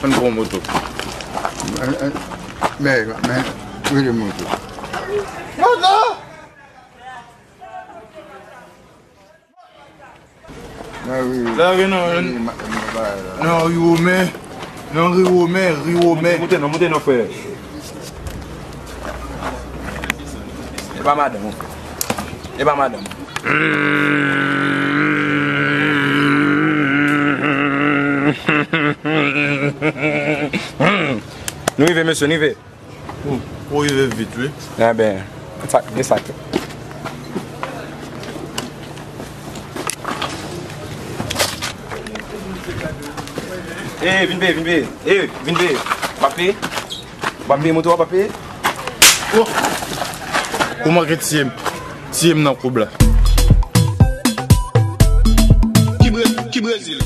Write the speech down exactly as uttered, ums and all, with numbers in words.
Ann pran moto. Men, men, men, rele moto. Moto! Nan ri, nan ri, nan, ri, ma- nan bagay la. Nan ri Women. Nan ri Women, ri Women. Moute non, moute non, frè. E pa madanm, mon frè. E pa madanm. Nou rive, mesye, nou rive. Ou, ou rive vit, wi. Enben, sa, gen sa tou. E, vin peye, vin peye. E, vin peye. W ap peye? W ap peye, moto a, w ap peye? Oh! Ou manke tiye m. Tiye m nan koub la. Ki Bre-, ki Brezil?